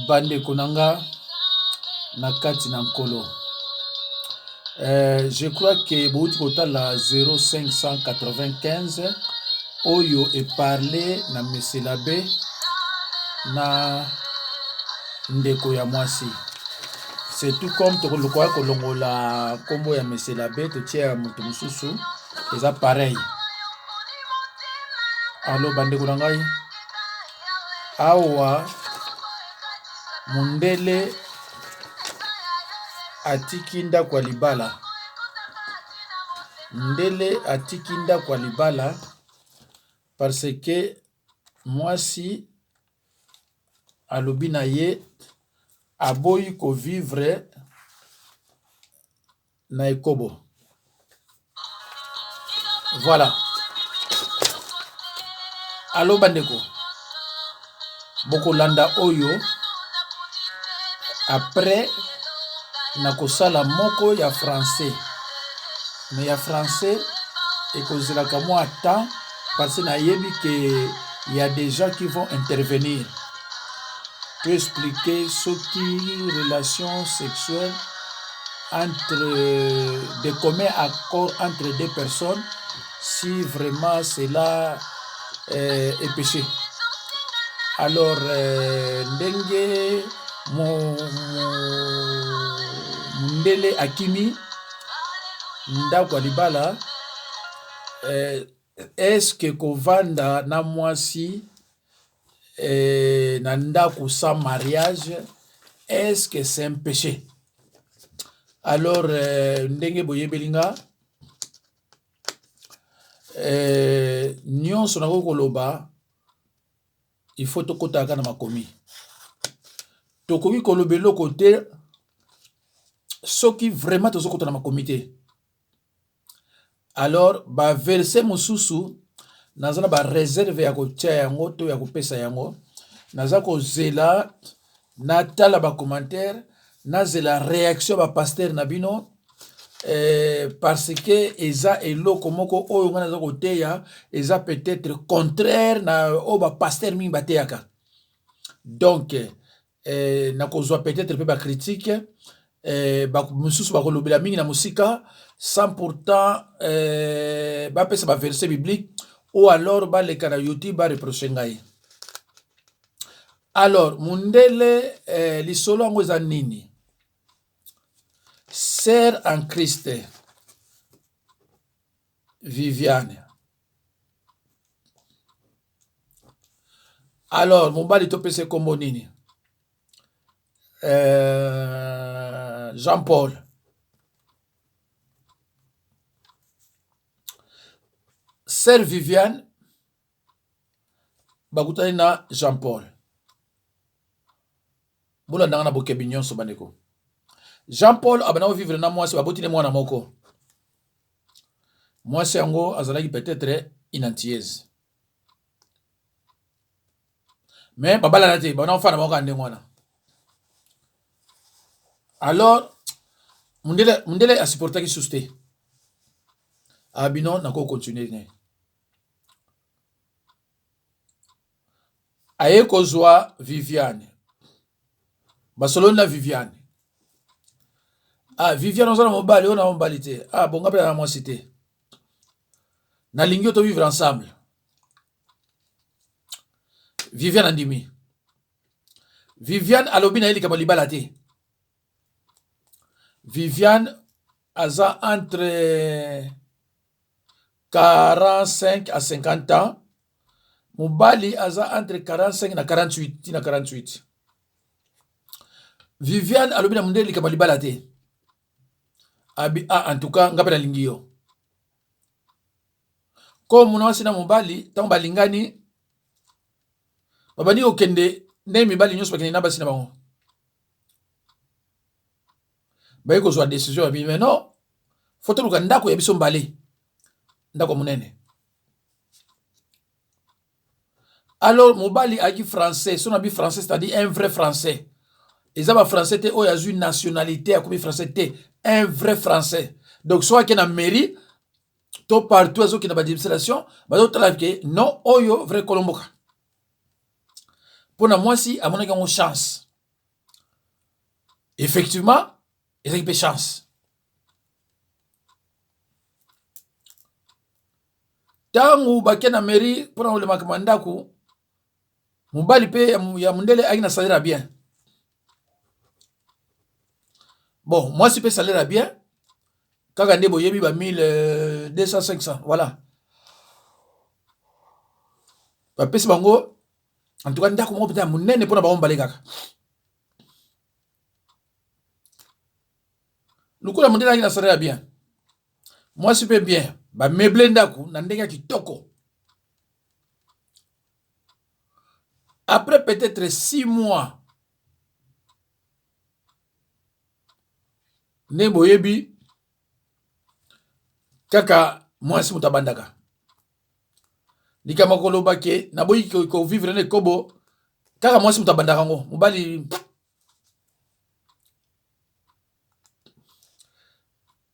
Bandeko na nga na kati na Nkolo. Je crois que bouti kotala 0595 oyo eparle na Monsieur l'abbé na ndeko ya mwasi. C'est tout comme tokoluka kolongola nkombo ya Monsieur l'abbé totia ya moto mosusu eza pareil. Alo bandeko na ngai awa mundele atiki ndako ya libala mundele atiki ndako ya libala parce que mwasi alobi na ye aboyi ko vivre na ekobo. Voilà. Alo bandeko, bokolanda oyo après nakosala moko ya français mais ya français ekozelaka mwa temps parce que nayebi ke y a des gens qui vont intervenir to expliquer soki relation sexuelle entre de commun accord entre deux personnes si vraiment cela est péché. Alors ndenge mundele akimi ndako ya libala est-ce que kovanda na mwasi na ndako sans mariage est-ce que c'est un péché? Alors ndenge boyebeli nga nyonso nakoki koloba il faut tokotaka na makomi. Tokoki koloba eloko te soki vraiment tozokota na makomi te. Alors ba verset mosusu naza na ba reserve ya kotia yango to ya kopesa yango, naza kozela natala ba commentaire, nazela reaction ya ba pasteur na bino parce que eza eloko moko oyo ngai naza koteya eza peut-être contraire na oyo ba pasteur mingi bateyaka. Donc nakozwa peut-être mpe ba critique mosusu bakolobela mingi na mosika sans pourtant bapesa ba verset biblique ou alors baleka na YouTube ba reproche ngai. Alors mundele lisolo yango eza nini? Sœur en Christ Viviane. Alors mobali topesa kombo nini? Jean Paul. Sœur Viviane bakutani na Jean Paul. Bolandanga na bokebi nyonso bandeko. Jean Paul abanda kovivre na mwasi baboti ne mwana moko. Mwasi yango azalaki peut-être inantieuse. Mais babalana te, bana kofanda bango kaka ndenge wana. Alors mundele asupportaki susu te. Abino nako continuer ne. Aye kozwa Viviane. Basololi na Viviane. Ah, Viviane oza na mobali, oyo na mobali te. Ah, bonga mpe na mwasi te. Nalingi yo to vivre ensemble. Viviane andimi. Viviane alobi na ye likambo libala te. Viviane aza entre 45 à 50 ans. Mobali aza entre 45 na 48 ti na 48. Viviane alobi na mondele likambo libala te. Abi ah, en tout cas nga mpe nalingi yo. Ko mwasi na mobali ntango balingani babandi kokende ndenge mibali nyonso bakende na basi na bango. Baye kozwa decision ya bino mais non, faut toluka ndako ya biso mbale, ndako monene. Alors mobali ayaki français, so na bi français c'est-à-dire un vrai français. Eza ba français te oyo azwi nationalité akomi français te, un vrai français. Donc so ake na mairie to partout azokende ba administration bazotala ke non oyo vrai kolomboka. Mpo na mwasi amonaki yango chance. Effectivement, ezalaki mpe chance. Ntango bake na mairie mpona kolemaka mandako, mobali mpe ya mondele ayaki na salaire ya bien. Bon, mwasi mpe salaire ya bien, kaka nde boyebi ba 1200 500, voilà. Bapesi bango en tout cas ndako moko mpenza ya monene mpona bango mibale kaka. Lokola mondele ayaki na salaire ya bien, mwasi mpe bien, bameuble ndako na ndenge ya kitoko. Après peut-être 6 mois, nde boyebi kaka mwasi moto abandaka likambo koloba ke naboyi kovivre na ekobo, kaka mwasi moto abandaka yango, mobali.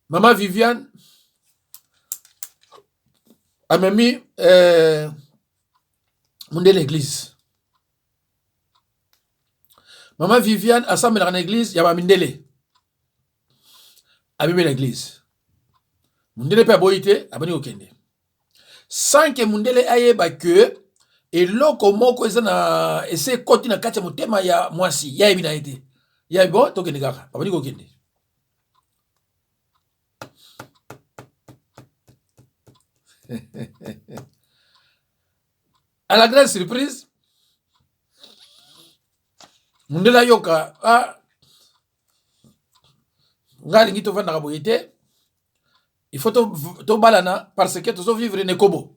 Mama Viviane amemi mondele église. Mama Viviane asambelaka na église ya bamindele, amemi na église. Mondele mpe aboyi te, abandi kokende sans que mondele ayeba ke eloko moko eza na ese ekoti na kati ya motema ya mwasi. Ye ayebi na ye te, ye bon, tokende kaka, babandi kokende. À la grande surprise, mondele ayoka, ah, ngai alingi tovandaka boye te, il faut tobalana parce que tozovivre na ekobo.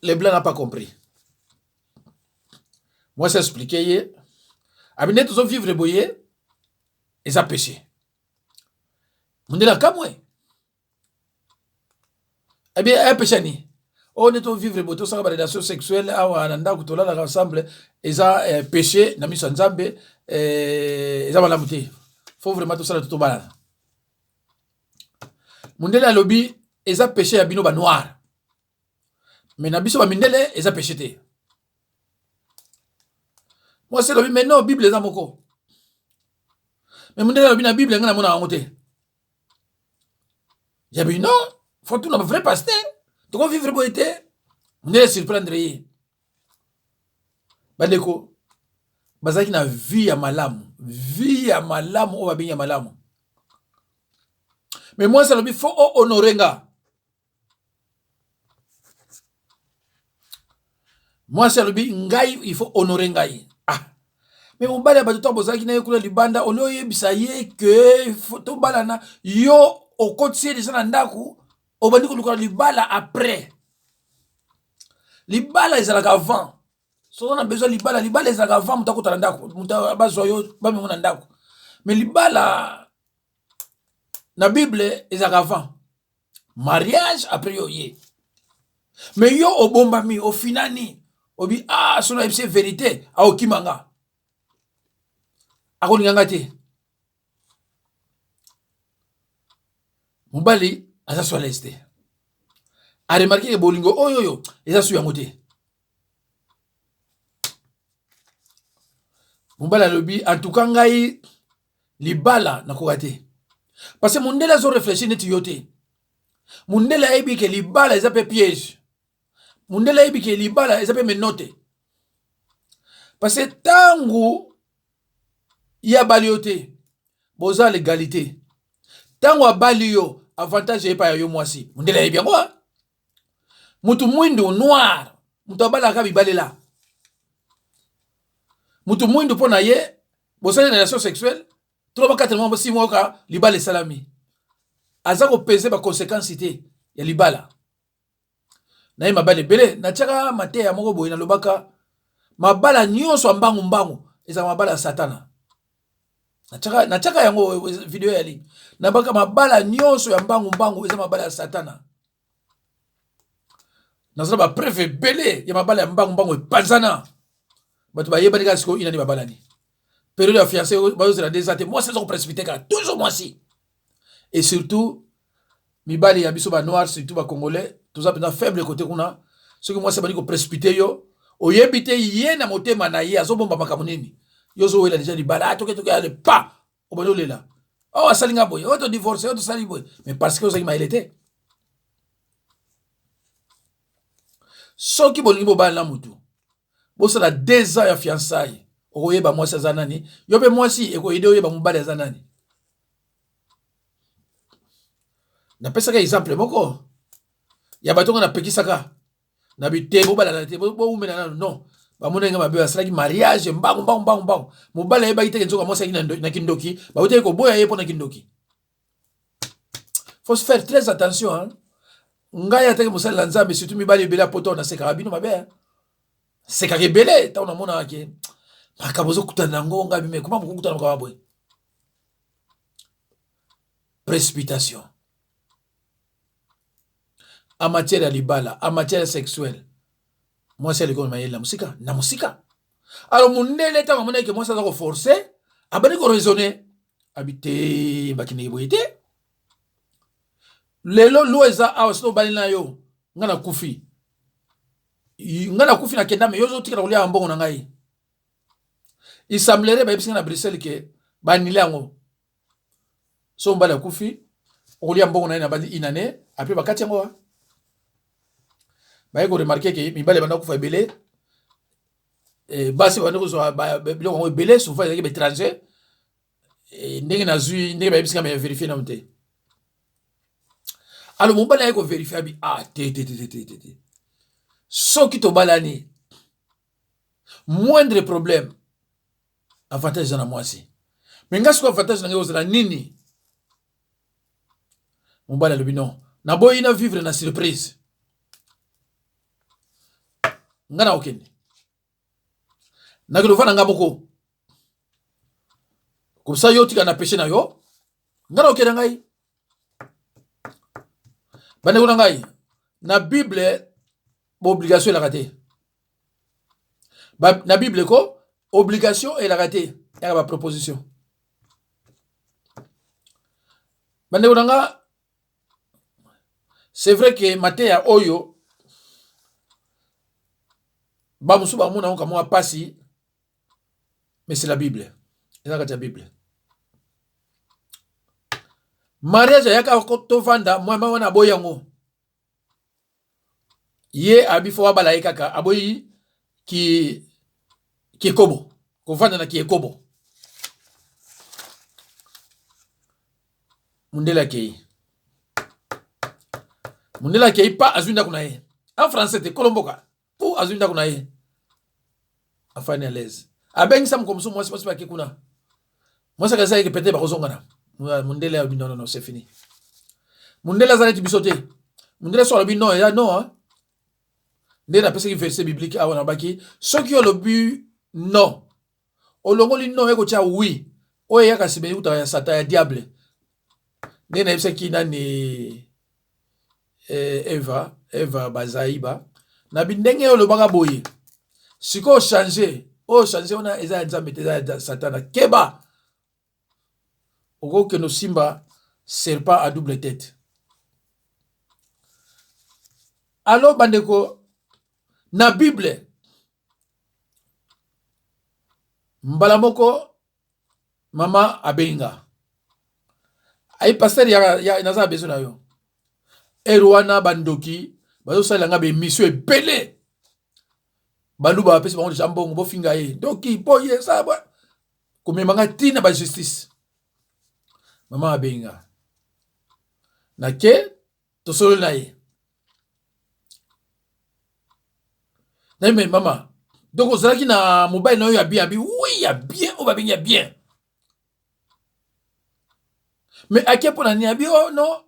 Le blanc n'a pas compris. Mwasi explique ye, abi nde tozovivre boye eza péché. Mondele akamwe, abi epesha nini oyo nde tovivre boye, tosala barelation sexuelle awa na ndako, tolalaka ensemble, eza péché na miso ya Nzambe, eza malamu te, faut vraiment tosala to tobalana. Mondele alobi eza péché ya bino banoir, mais na biso bamindele eza péché te. Mwasi alobi mais non, Bible eza moko. Mais mondele alobi na Bible ngai namona yango te. Yabi non, faut tuna vrai pasteur, tokovivre boye te. Mondele surprendre ye. Bandeko, bazalaki na vie ya malamu, vie ya malamu oyo babengi ya malamu. Mais mwasi alobi faut ohonore nga. Mwasi alobi ngai il faut honore ngai. Ah, mais mobali ya bato, ntango bozalaki na ye kuna libanda, oli oyebisa ye ke tobalana, yo okotisi ye deja na ndako, obandi koluka libala après. Libala ezalaka avant. Soki na besoin libala, libala ezalaka avant moto akota na ndako, moto bazwa yo bamengo na ndako. Mais libala na Bible ezalaka avant mariage, après yo ye. Mais yo obombami, ofinani, obi ah, soki nayebisi vérité aokima nga, akolinga nga te. Mobali aza so à l'aise te, aremarquer ke bolingo oyo oyo eza su yango te. Mobali alobi en tout cas ngai libala nakoka te, parce que mondele azo réfléchir neti yo te. Mondele ayebi ke libala eza mpe piège, mondele ayebi ke libala eza mpe menote, parce que ntango ye abali yo te, boza l'égalité. Ntango abali yo, avantage epai ya yo mwasi. Mondele ayebi yango. Mutu mwindu, noir, moto abalaka bibalela. Mutu mwindu, mpo na ye bosali relation sexuelle 3 4 mois, 6 mois, oka libala esalami. Aza kopese baconséquence te ya libala na ye. Mabala ebele, natiaka mateya moko boye, nalobaka mabala nyonso ya mbangu mbangu ezalaka mabala ya Satana. Natiaka yango video ya ligne, nabaka mabala nyonso ya mbangu mbangu eza mabala ya Satana. Naza na bapreuve ebele ya mabala ya mbangu mbangu epanzana, bato bayebani kaka sikoyo inani babalani. Période ya fiancé bazozela nde eza te, mwasi aza koprécipiter kaka toujours mwasi. Et surtout mibali ya biso banoir, surtout bacongolais, toza mpenza faible kote kuna. Soki mwasi abandi koprécipiter yo, Oyebi te ye na motema na ye azobomba makambo nini. Yo ozowela deja libala, ah, toke toke ale pa obandi olela. Oh, asali nga boye, oh, to divorce, oh, tosali boye. Mais parce que ozalaki mayele te. Soki bolingi bobala na mutu, bosala 2 ans ya fiançailles, okoyeba mwasi aza nani, yo pe mwasi ekoyede oyeba mobali aza nani. Napesaka exemple moko ya bato nga napekisaka na bite bobalana te, bowumela nanu non. Bamonaki nga mabe, basalaki mariage mbangu mbangu mbangu mbangu. Mobali ayebaki te ke nzoka mwasi ayaki na kindoki, bautaki koboya ye mpo na kindoki. Faut se faire très attention hein. Ngai ataki mosali na Nzambe, surtout mibali ebele ya poto nasekaka bino mabe hein. Sekaka ebele ntango namonaka ke makambo ozokutana na yango ngai bime koma bokokutana makambo boye. Précipitation en matière ya libala, en matière sexuelle, mwasi aleki oyo mayele na mosika na mosika. Alors mundele ntango amonaki ke mwasi aza koforce, abandi koraisonne, abi te bakendeki boye te. Lelo loi eza awa, soki obali na yo, nga nakufi, nga nakufi nakenda, me yo ozotikala kolia mbongo na ngai. Il semblerait bayebisi nga na Bruxelles ke baanile yango. So mobali akufi, okolia mbongo na ye na bandi une année, après bakati yango wa. Baye ko remarquer ke mibali banda kufa ebele, eh, basi banda kozwa biloko yango ebele, souvent ezalaki ba étranger. Eh, ndenge nazwi ndenge bayebisi nga me verifier nanu te. Alors mobali aye ko verifier abi ah te te te te te te. Soki tobalani moindre problème avantage eza na mwasi. Me nga sikoyo avantage na ngai kozala nini? Mobali alobi non, naboyi na vivre na surprise. Nga na okende nakende ovanda nga moko komsa yo otika na peshe na yo, nga na okende ngai. Bandeko na ngai, na Bible baobligation elaka te. Ba, na Bible ko obligation elaka te, yaka ba proposition. Bandeko na nga, c'est vrai que mateya oyo bamosusu bamona yango kamwa pasi, mais c'est la Bible, eza kati ya Bible. Mariage ayaka tovanda mwa wana aboyi yango, ye abi fo abala ye kaka, aboyi ki kiekobo, kovanda na kiekobo. Mundele akei, mundele akei pa azwi ndako na ye en français te, kolo mboka po azwi ndako na ye, afani à l'aise, abengisa moko mosusu mwasi, mwasi bake kuna, mwasi akasi ayeke peut-être bakozongana. Mundele alobi non non non, c'est fini. Mundele aza neti biso te. Mundele so alobi non, eza non hein. Nde napesaki verset biblique awa, nabaki soki olobi non, olongoli non ekotia oui, oyo eyaka nsima eutaka ya Satan, ya diable. Nde nayebisaki nani eh, Eva, Eva Bazaiba, na bindenge oyo olobaka boye, sikoyo change, oyo change wana eza ya Nzambe te, eza ya Satana. Keba, okokende osimba serpent à double tête. Alors bandeko, na Bible mbala moko mama abengi nga, ayi pasteur ya, ya naza na besoin na yo. Heure wana bandoki bazosalela nga ba émission ebele, baluba bapesi bango deja mbongo, bofinga ye ndoki boye sala boye, komema nga ntina ba justice. Mama abengi nga, nake tosololi na ye, naye me mama, donc ozalaki na mobali na yo ya bien? Abi oui, ya bien, oyo babengi ya bien. Mais ake mpo na nini? Abi oh non,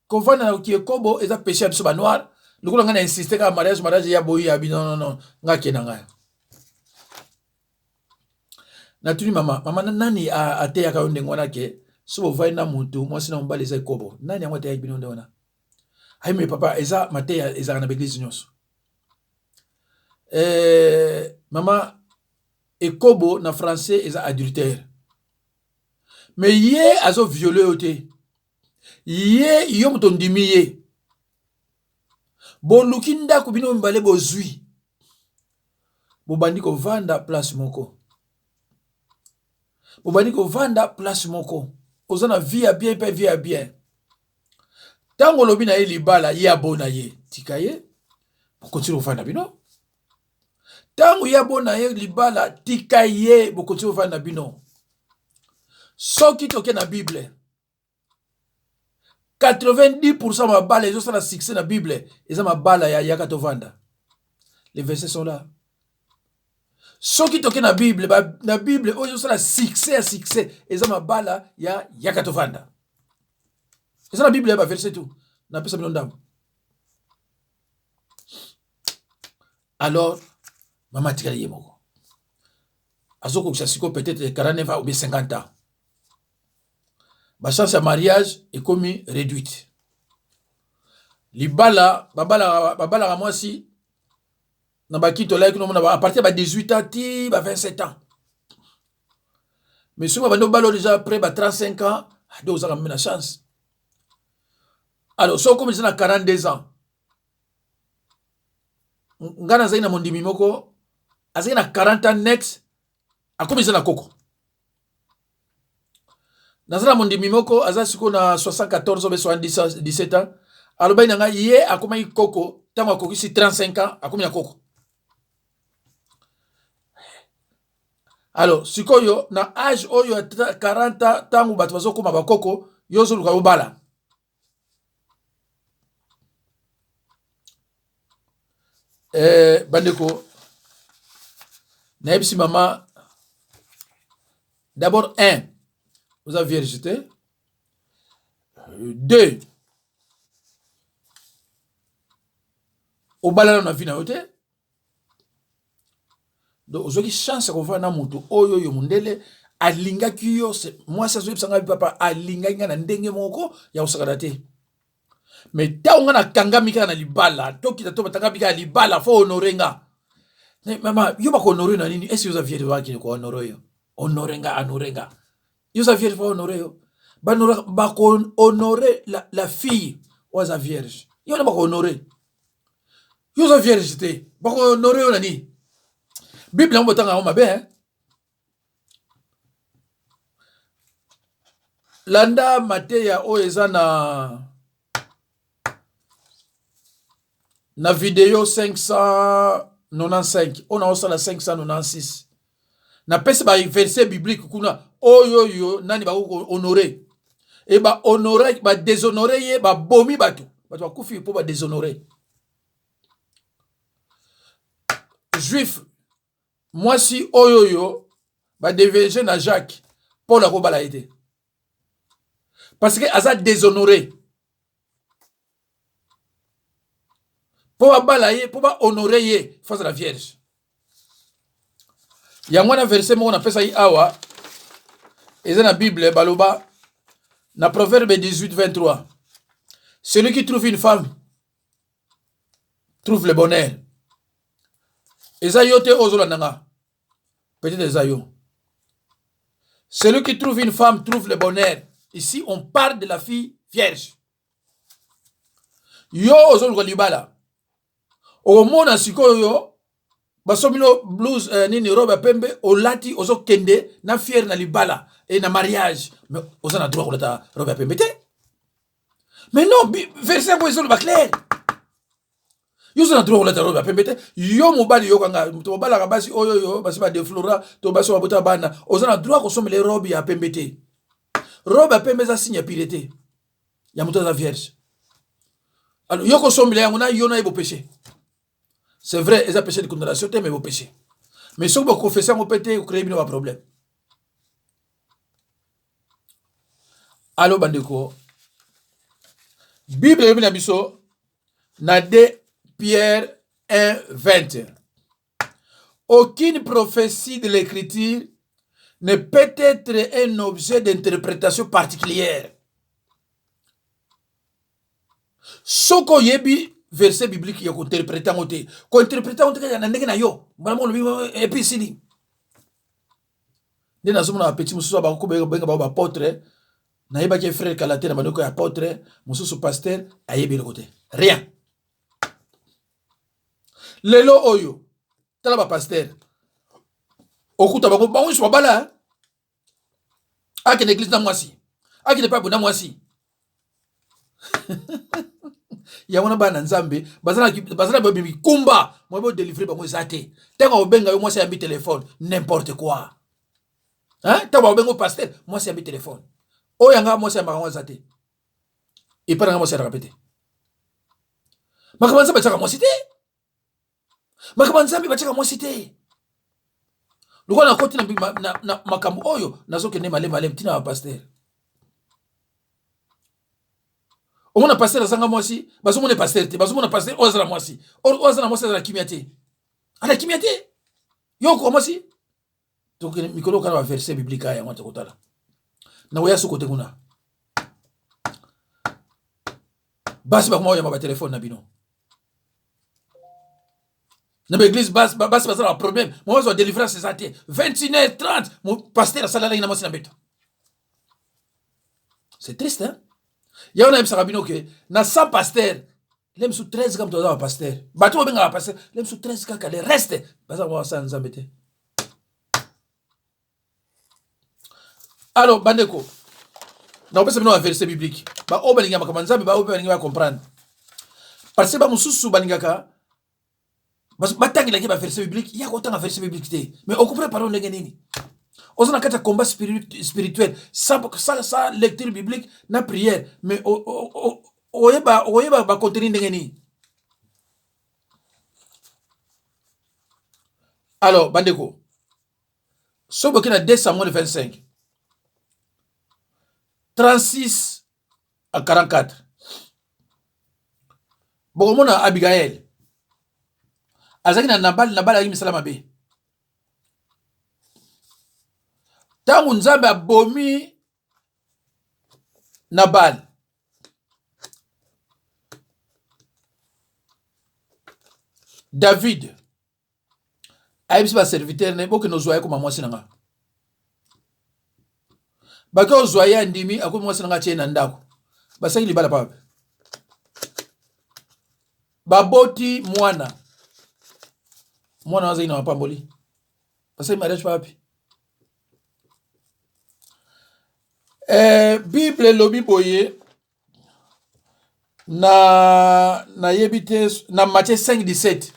kovanda na kiekobo eza péché ya biso ba noir. Lokola ngai na insiste kaka mariage mariage ya boyi, abi non non non, ngai ake na ngai. Natuni mama, mama nani ateyaka yo ndenge wana ke so bovandi na motu mwasi na mobali eza ekobo? Nani yango ateyaki bino nde wana? Ayi me papa, eza mateya ezalaka na baeglise nyonso. Eh, mama, ekobo na français eza adultère, me ye azo viole yo te, ye yo moto ondimi ye, boluki ndako bino mibale bozwi. Bobandi kovanda place moko. Bobandi kovanda place moko. Oza na vie ya bien mpe vie ya bien. Ntango olobi na ye libala, ye abona ye, tika ye, bokontinue kofanda bino. Ntango ye abona ye libala, tika ye, bokontinue kofanda bino. Soki toke na Bible, 90% mabala ezosala succès na Bible eza mabala ya yaka tovanda. Les versets sont là. Soki toke na Bible, ba, na Bible oyo ezosala succès ya succès eza mabala ya yaka tovanda. Eza na Bible ya ba versets tout. Napesa bino ndambo. Alors mama atikali ye moko. Azokokisa sikoyo peut-être 49 ans ou bien 50 ans. Ba chance ya mariage ekomi reduite. Libala babalaka babalaka mwasi na bakito olaki nomona à partir ya ba 18 ans ti ba 27 ans. Mais soki babandi obala déjà après ba 35 ans, ade ozaka meme na chance. Alors soki okomi deja na 42 ans, ngai nazali na mondimi moko azali na 40 ans net akomi deja na koko. Naza na mondimi moko aza sikoyo na 74 obe 77 ans, alobaki na ngai ye akomaki koko ntango akokisi 35 ans, akomi na koko. Alors sikoyo na age oyo ya 40 ans, ntango bato bazokoma bakoko, yo ozoluka obala. Eh, bandeko, nayebisi mama d'abord 1 oza vierge te, 2 obalana na vie na yo te, donc ozwaki chance ya kovanda na moto oyo oyo mondele alingaki yo. Mwasi azoyebisa ngai, papa alingaki ngai na ndenge moko ya kosakana te, mais ntango ngai nakangami kaka na libala, tokita to batangami kaka libala, faut honorer nga. Mama, yo bakohonore na nini? Esi oza vierge, bakende kohonore yo? Honore nga, honore nga, yo oza vierge, faut honore yo? Bakohonore la, la fille oyo aza vierge, yo wana bakohonore yo. Oza vierge te, bakohonore yo na nini? Bible yango botanga yango mabe, hein? Landa mateya oyo eza na video 595 oyo naosala 596, napesi ba verset biblique kuna oyo oyo nani bakoki honore e ba honore, ba déshonore ye, babomi bato, bato bakufi mpo ba déshonore juif. Mwasi oyo oyo badevege na Jacques, Paul akobala ye te parce que aza déshonoré. Mpo babala ye, mpo bahonore ye, faut azala vierge. Yango wana verset moko napesaki awa eza na Bible, baloba na Proverbe 18 23: celui qui trouve une femme trouve le bonheur. Eza yo te ozolanda nga, peut-être eza yo. Celui qui trouve une femme trouve le bonheur. Ici on parle de la fille vierge. Yo ozoluka libala, okomona sikoyo yo basombi no blouse, nini, robe ya pembe, olati, ozokende na fiere na libala e na mariage, mais oza na droit kolata robe ya pembe te. Mais non, verset yango ezoloba clair, yo oza na droit kolata robe ya pembe te. Yo mobali, yokanga, moto mobalaka basi oyo oyo basi badeflora to basi oyo babota bana, oza na droit kosombela robe ya pembe te. Robe ya pembe eza signe ya pureté ya moto aza vierge. Alors yo kosombela yango, na yo na ye bopéché. C'est vrai, eza péché de condamnation te, mais bopéché. Mais soki bokonfese yango mpe te, ocréer bino baproblème. Alo bandeko, Bible elobi na biso na 2 Pierre 1 20: aucune prophétie de l'écriture ne peut être un objet d'interprétation particulière. Soki oyebi verset biblique ya kointerprete yango te, kointerprete yango te kaka na ndenge na yo, mbala moko olobi epuis esili. Nde nazomona bapeti mosusu bakobenga bango baapôtre. Nayebaki frère kala te na bandeko ya apôtre mosusu, pasteur ayebi eloko te, rien. Lelo oyo tala bapasteur. Okuta bango bango nyonso babala. Akende eglise na mwasi. Akende pa na mwasi. Yango na bana Nzambe baza na mikumba moye bo délivrer bango eza te. Ntango obenga yo mwasi ayambi téléphone, n'importe quoi. Hein? Ntango babenga pasteur, mwasi ayambi téléphone. Oyo yanga mwasi ayambaka yango aza te. Epai na nga mwasi ayambaka pe te. Makambo ya Nzambe atiaka mwasi te. Makambo ya Nzambe batiaka mwasi te. Lokola nakoti na makambo oyo, nazokende malemi malemi ntina ba pasteur. Omona pasteur azanga mwasi, bazomona pasteur te, bazomona pasteur oyo aza na mwasi. Oyo aza na mwasi aza na kimia te. Ana kimia te. Yo okoka mwasi? Tokende mikolo kala ba verset biblique yango tokotala. Nakoya soko te kuna. Basi bakoma koyamba ba telefone na bino. Na ba église basi basi bazala ba problème, mo bazwa délivrance eza te. 21h30 mo pasteur asalalaki na mwasi na mbeto. C'est triste hein? Yango nayebisaka bino ke na 100 pasteur le mosusu 13 kaka moto aza ba pasteur. Bato babengaka pasteur le mosusu 13 kaka, le reste baza basala Nzambe te. Alors bandeko, nakopesa bino ba verset biblique. Ba oyo balingaka makambo ya Nzambe, ba oyo mpe balingi ba comprendre. Parce que ba mosusu balingaka batangelaki ba verset biblique, ya kotanga verset biblique te. Mais okomprendre parole ndenge nini? Oza na kati ya combat spirituel sans lecture biblique na prière, mais oyeba ba contenu ndenge nini? Alors bandeko, soki boke na 2 Samuel 25 36 à 44, bokomona Abigail azalaki na Nabal. Nabal azalaki misala mabe. Ntango Nzambe abomi Nabal, David ayebisi ba serviteur na ye, bokende ozwa ye koma mwasi na nga. Bake ozwa ye, andimi, akomi mwasi na nga, atie ye na ndako. Basaki libala pa baboti mwana. Mwana azali na mapamboli. Basali mariage pa wapi? Bible elobi boye na nayebi te na Matthieu 5 17: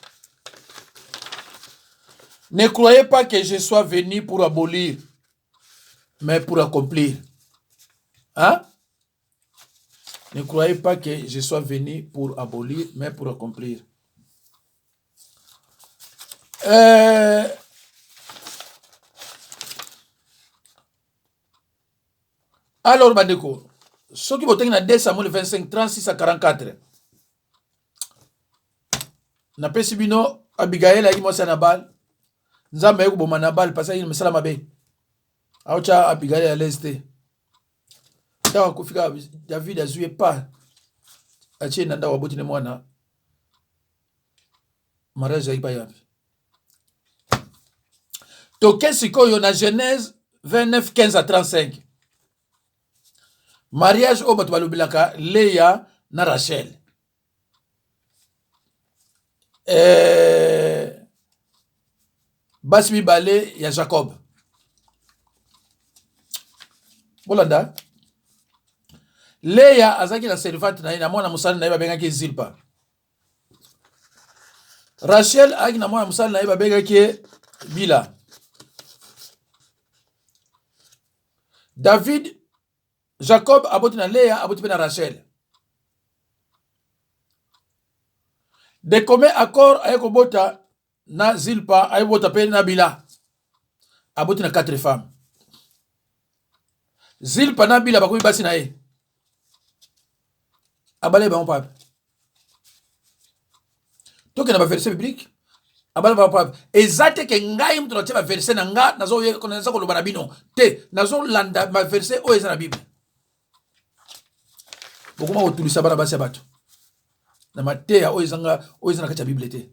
Ne croyez pas que je sois venu pour abolir, mais pour accomplir. Hein? Ne croyez pas que je sois venu pour abolir, mais pour accomplir. Alors bandeko, soki botangi na 2 Samuel 25 36 à 44, napesi bino Abigail ayaki mwasi ya Nabal. Nzambe aye koboma Nabal parce ayaki misala mabe. Aotya Abigail à l'aise te. Ntango akufi kaka, David azwi ye pa atie na ndako, aboti ne mwana. Mariage ezalaki pa yapi? Toke sikoyo na Genèse 29 15 à 35, mariage oyo bato balobelaka Leya na Rachel. Basi mibale ya Jacob. Bolanda, Leya azalaki na servante na ye, na mwana mosali na ye babengaki Zilpa. Rachel azalaki na mwana mosali na ye babengaki ye Bila. David, Jacob aboti na Lea, aboti mpe na Rachel. De commun accord aye kobota na Zilpa, aye kobota mpe na Bila. Aboti na 4 femmes. Zilpa na Bila bakomi basi na ye. Abale bango pape. Tokende ba verset biblique. Abale bango pape. Eza te ke ngai moto natie ba verset na nga, nazo koloba na bino te, nazolanda ba verset oyo eza na Bible. Bokoma kotulisa bana basi ya bato na mateya oyo ezanga, oyo eza na kati ya Bible te.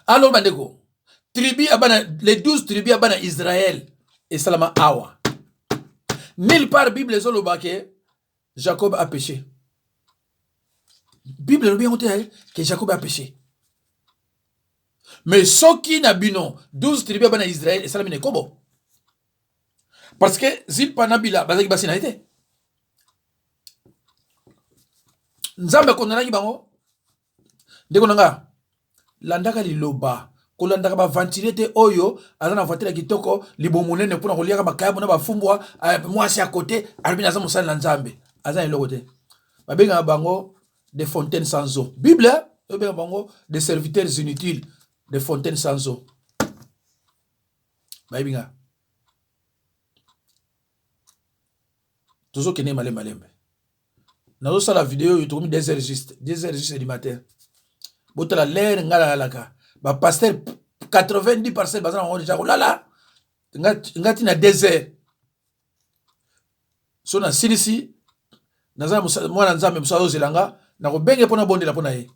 Alors bandeko, tribu ya bana, les 12 tribus ya bana Israël esalama awa. Nulle part Bible ezoloba ke Jacob a péché. Bible elobi yango te ke Jacob a péché. Mais soki na bino 12 tribu ya bana Israël esalami na ekobo. Parce que Zilpa na Bila bazalaki basi na ye te. Nzambe akondanaki bango. Ndeko na nga, landaka liloba kolandaka baventurier te oyo aza na voiture ya kitoko libumu monene mpona koliaka makayabu na bafumbwa eh, mwasi ya kote alobi naza mosali na nzambe aza na eloko te babengaka bango des fontaines sans eau bible obenga bango des serviteurs inutiles des fontaines sans eau bayebi nga tozokende malembe malembe nazosala video oyo tokomi 2 heures juste 2 heures juste du matin botala lere ngai nalalaka bapaster 90 parcelle baza nango deja kolala ngai ntina 2 heures so nasilisi naza mwana nzambe mosusu azozela nga nakobenge mpo nabondela mpo na ye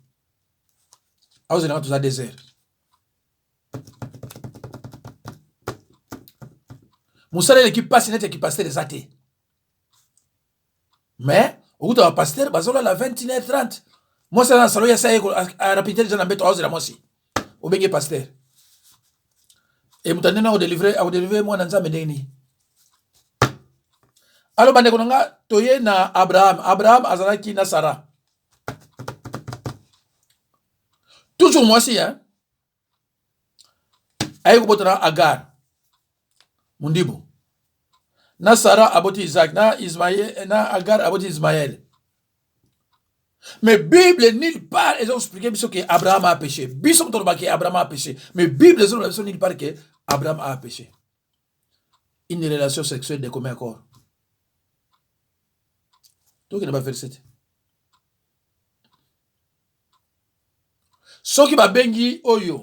azozela nga toza 2 heures mosala eleki mpasi neti ya kipastere eza te mais okuta ba pasteur bazolala 21h30 mwasi aza na salon ya sa arapide deja na mbeto aozela mwasi obenge pasteur e moto andeni akodelivre akodelivre mwana nzambe ndenge nini alo bandeko na nga toye na abraham abraham azalaki na sara toujours mwasi hein? aye kobota na agar mundibu na sara aboti isaac na ismael na agar aboti ismael mais bible nulle part ezo expliquer biso ke abraham a péché biso moto olobaki abraham a péché mais bible ezoloba biso nulle part ke abraham a péché une relation sexuelle de commun accord tokende baverset te soki babengi oyo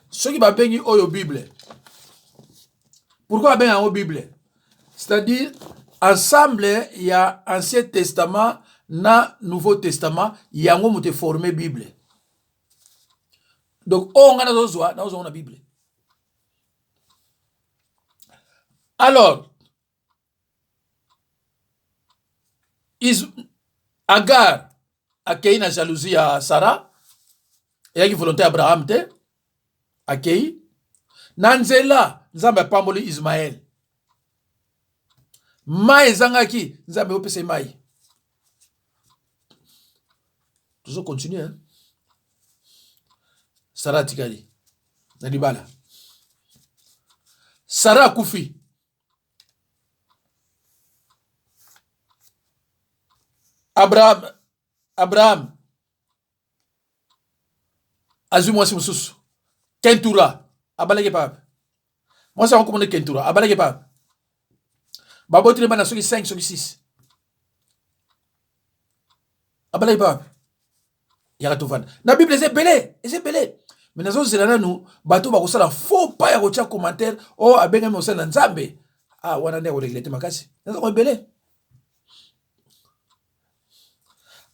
soki babengi oyo bible pourquoi babenga yango bible c'est-à-dire ensemble ya ancien testament na nouveau testament yango moto eforme bible donc oyo ngai nazozwa nazozwa ngo na bible alors Is, Agar akei na jalousie ya Sarah, eyaki volonté ya Abraham te, akei na nzela. Nzambe apamboli Ismaël, mai ezangaki, Nzambe opesa ye mai. Tozo continuer hein? Sarah atikali na libala, Sarah akufi. Abraham, Abraham azwi mwasi mosusu Kentura, abalaki epai mwasi yango komona Kentura, abalaki epai baboteli bana soki 5 soki 6 abalaki epai yaka tovanda na bible eza ebele eza ebele me nazozela nanu bato bakosala faux pas ya kotya commentaire o oh, abengami mosali na nzambe ah, wana nde akoregrete makasi naza ko ebele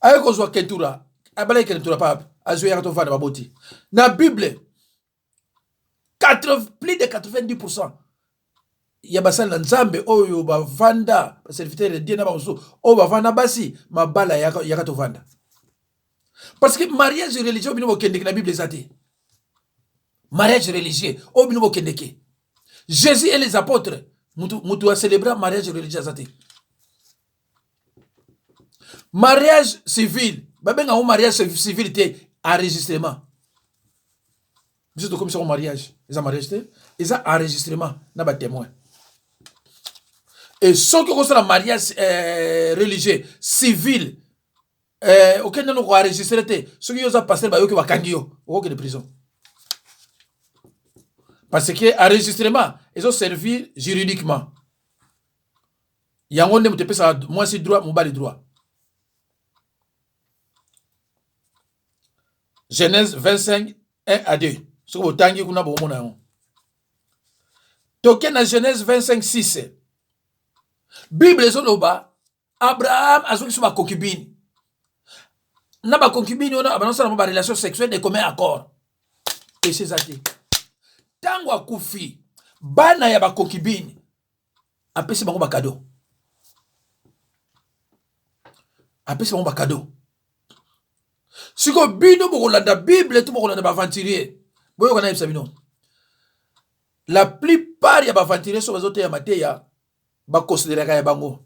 aye kozwa ketura abalaki ketura pape azwi yaka tovanda baboti na bible 4, plus de 90% ya basali na nzambe oyo bavanda baserviteur de dieu na bamosusu oyo bavanda basi mabala yaka, yaka tovanda parce que mariage religieux bino bokendeke na bible eza te mariage religieux oyo bino bokendeke jésus et les apôtres mutu, mutu acelebra mariage religieux aza te mariage civil babenga yango mariage civil te enregistrement biso tokomisa yango mariage eza mariage te eza enregistrement na batémoin e soki okosala mariage eh, religieux civil eh, okende nano koenregistre te soki yo oza pasteur bayoki bakangi yo okokende prison parce que enregistrement ezoservir juridiquement yango nde moto epesaka mwasi droit mobali droit Genèse 25 1 à 2 soki botangi kuna bokomona yango toke na Genèse 25 6 Bible ezoloba Abraham azwaki so baconcubine na baconcubine wana abanosala mo barelation sexuelle de commun accord esi eza te ntango akufi bana ya baconcubine apesi bango bakado apesi bango bakado. Sikoyo bino bokolanda Bible to bokolanda ba aventurier? Boyoka nayebisa bino. La plupart ya ba aventurier so bazoteya mateya ba consideraka ya bango.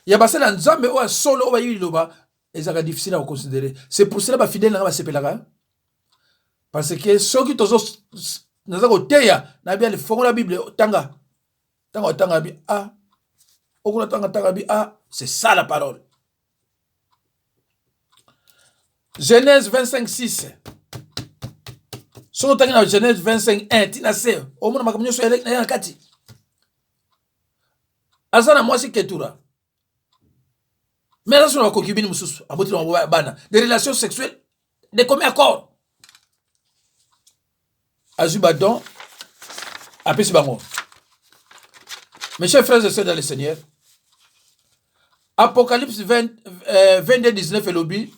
Ya basali ya Nzambe oyo ya solo oyo bayebi liloba ezalaka difficile ya koconsidere. C'est pour cela ba fidèle nanga basepelaka parce que soki tozo naza koteya nayebi ale fongola Bible tanga tanga otanga bi ah okuna tanga tanga bi ah c'est ça la parole. Genèse 25 6 soki otangi na Genèse 25 1 tina se omona makambo nyonso ya na kati aza na mwasi Ketura mais aza so na bakonkubine mosusu aboti na bana des relations sexuelles de commun accord azwi badon apesi bango. Mes chers frères et sœurs dans le Seigneur, Apocalypse 20, 22 19 elobi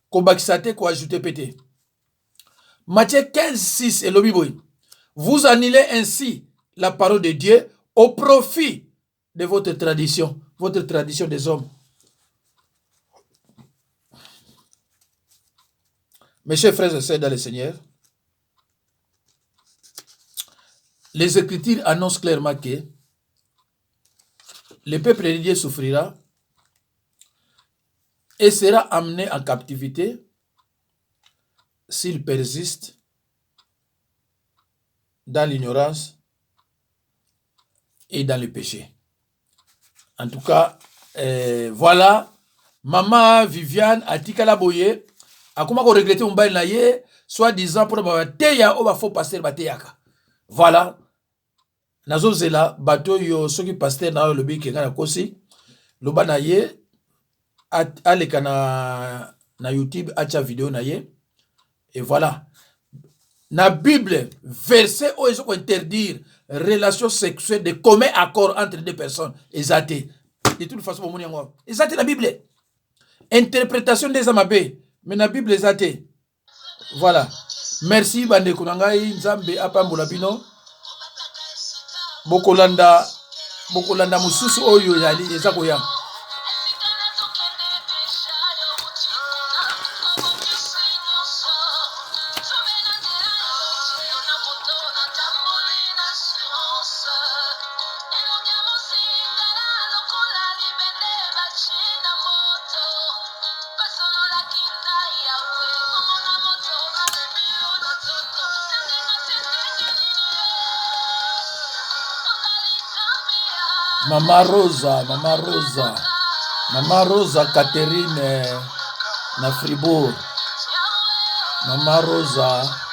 kobakisa te koajoute pe te. Matthieu 15 6 elobi boye vous annulez ainsi la parole de Dieu au profit de votre tradition, votre tradition des hommes. Mes chers frères et sœurs dans le Seigneur, les Écritures annoncent clairement que le peuple de Dieu souffrira et sera amené en captivité s'il persiste dans l'ignorance et dans le péché. En tout cas, voilà, maman Viviane atikala boye, akoma ko regretter mobali na ye, soit disant pour ba teya o ba faux pasteur ba teyaka. Voilà, nazozela bato oyo soki pasteur na yo alobi ke ngai nakosi, loba na ye aleka na YouTube atia video na ye et voilà. Na Bible verset oyo ezo ko interdire relation sexuelle de commun accord entre deux personnes eza te. De toute façon bomoni yango eza te na Bible. Interprétation nde eza mabe mais na Bible eza te. Voilà. Merci bandeko na ngai, Nzambe apambola bino. Bokolanda bokolanda mosusu oyo ezali eza koya. Mama Rosa, Mama Rosa, Mama Rosa Catherine na Fribourg. Mama Rosa.